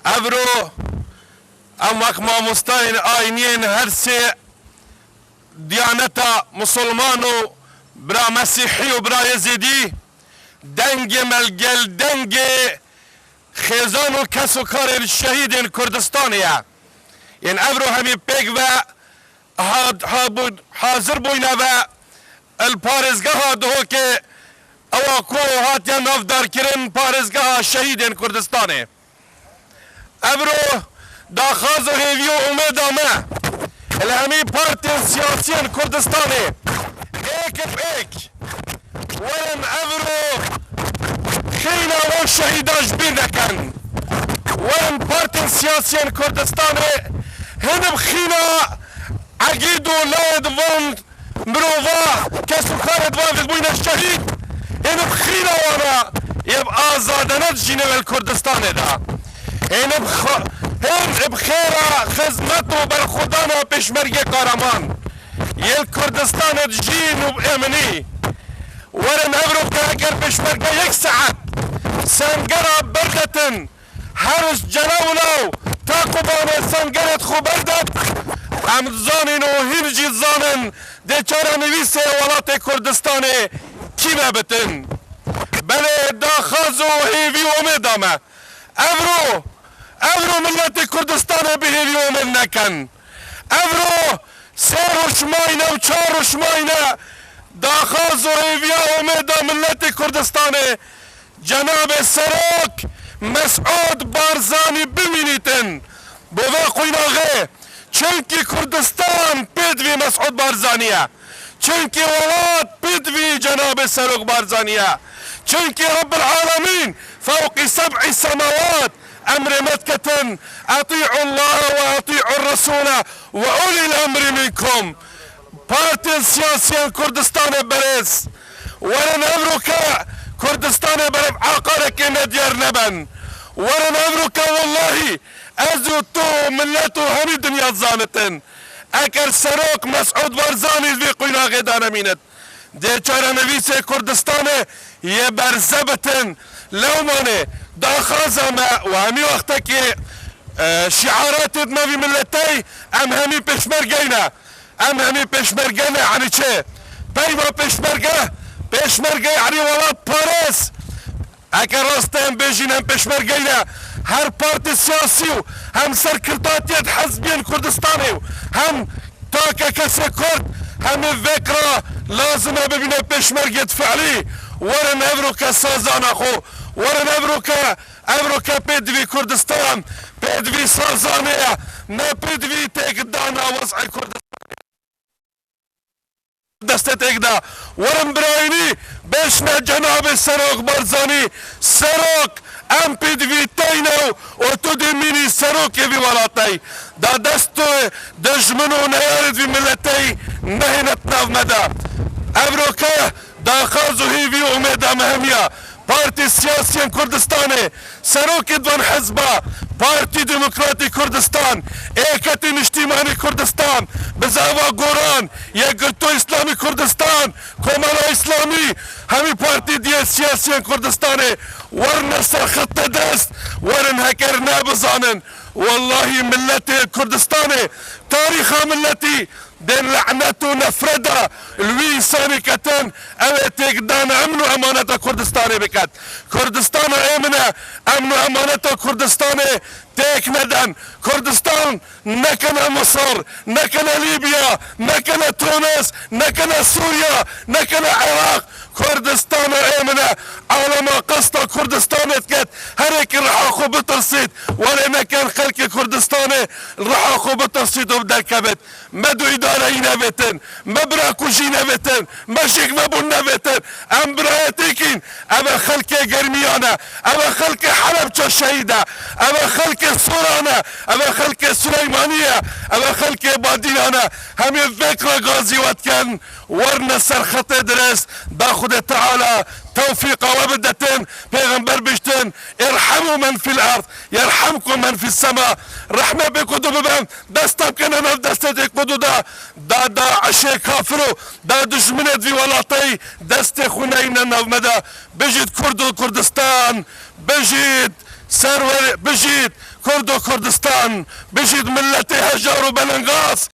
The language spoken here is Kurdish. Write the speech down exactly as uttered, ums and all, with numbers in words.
Evro em wek mamostayên ayiniyên her sê diyaneta misilman û bira Mesîhî û bira Yezîdî dengê me li gel dengê xêzan û kes û karên şehîdên Kurdistanê ye. Yên evro hemî pêk ve ha-, ha-, bû-, hazir bûyne ve li parêzgeha Duhokê, ewa ku hatiye navdarkirin parêzgeha şehîdên Kurdistanê. Evro daxwaz û hêvî û umêda me li hemî partiyên siyasiyên Kurdistanê êk bi êk werin evro xîna wan şehîdan ji bîr nekin. Werin partiyên siyasiyên Kurdistanê hin bi xîna egîd û layê di van mirova kes û karê di van bûyne şehîd, hêne bi xîra wana yê bi azadane dijîne li Kurdistanê de. Hêne bi xo-, hên bi xêra xizmet û berxwedana pêşmergê kahraman yê li Kurdistanê dijîn û bi eminî. Werin evroke eger pêşmerge yek saet sengera berdetin, her cenewla û taqûbanê sengerêt xwe berdet, em dizanîn û hîn jî dizanin dê çarenivîsê welatê Kurdistanê kî me bitin. Belê daxwaz û hêvî û umêda me. Evro, evro miletê Kurdistanê bi hêvî û umêd nekin. Evro sê roj mayne û çar roj mayne daxwaz û hêviya û umêda miletê Kurdistanê Cenabê Serok Mesûd Barzanî bimînîtin. Bo vê qunaxê, çimkî Kurdistan pêdivî Mesûd Barzanî ye. Çimkî welat pêdivî Cenabê Serok Barzanî ye. Çimkî Rebbil Alemîn fewqî seb'î semawat emrê me diketin, "Etî'ullahe ve etî'ur Resûle ve ulîl emrî minkum." Partiyên siyasiyên Kurdistanê berêz, werin evroke Kurdistanê berê bi aqarekê nediyar nebin. Werin evroke wellahî ez û tu û milet û hemî dinya zanitin. Eger Serok Mesûd Barzanî vê qunaxê de nemînit, dê çarenivîsê Kurdistanê yê berze bitin. Lewmanê daxwaza me û hemî wextekê, e, şiaratê me vî miletey, em hemî pêşmergeyne. Em hemî pêşmerge ne, yanî çi? Peyva pêşmerge, pêşmerge yanî welatparêz. Eke rast em bêjîn em pêşmergeyne, her partî siyasî û hem serkirdatiyet hezbiyên Kurdistanê û hem take kesê Kurd, hemî vekra lazim e bibîne pêşmergêt fi'lî. Werin evroke sazana xwe, werin evroke, evroke pêdivî Kurdistan, pêdivî sazanê ye, ne pêdivî têkdana wez'ê Kurdistanê. Destê têk de werin birayînî bêjne Cenabê Serok Barzanî, Serok, em pêdivî teyne û tu dê mînî serokê vî welatey. Da dest û dijmin û neyarê vî miletey nehêne di nav me de. Evroke daxwaz û hêvî û umêda me hemiya partî siyasiyên Kurdistanê, serokê di van hizba, Partî Demokratî Kurdistan, Êketî Niştîmanî Kurdistan, Bizava Goran, Yekgirto Îslamî Kurdistan, Komela Îslamî, hemî partî diyê siyasiyên Kurdistanê werine ser xetê dest, werin heker nebizanin. Wellahî miletê Kurdistanê, tarîxa miletî Dê le'net û nefret de li wî însanî ketin, ew ê têkdana emn û emaneta Kurdistanê biket. Kurdistana ê min e, emn û emaneta Kurdistanê têk neden. Kurdistan nekene Misir, nekene Lîbya, nekene Tunis, nekene Sûriya, nekene Iraq. Kurdistana ê min e, alema qesta Kurdistanê diket. Her êkî riha xwe bitirsît, welê nekin xelkê Kurdistanê riha xwe bitirsît û bi derkevit. Me du îdareyî nevêtin, me birakujî nevêtin, me şêxvebûn nevêtin. Em birayetêkîn, ev e xelkê Germiyan e, ev e xelkê Helebça şehîd e, ev e xelkê Soran e, ev e xelkê Suleymaniyê ye, ev e xelkê Badînan e. Hemî vêk re gazî we dikin, werine ser xetê dirêst, da Xwedê Teala tewfîqa we bidetin. Pêxember biştin, "Irhemu men fil erd, yerhamkum men fis sema." Rehme bê ku du bibin, desta bikene nav destê tê ku du de, da DAIŞê kafir û da dijminê di vî welateyî destê xwe neyne nav me de. Bijît Kurd û Kurdistan, bijît Serwer bijît Kurd û Kurdistan, bijît milletê hejar û belengaz,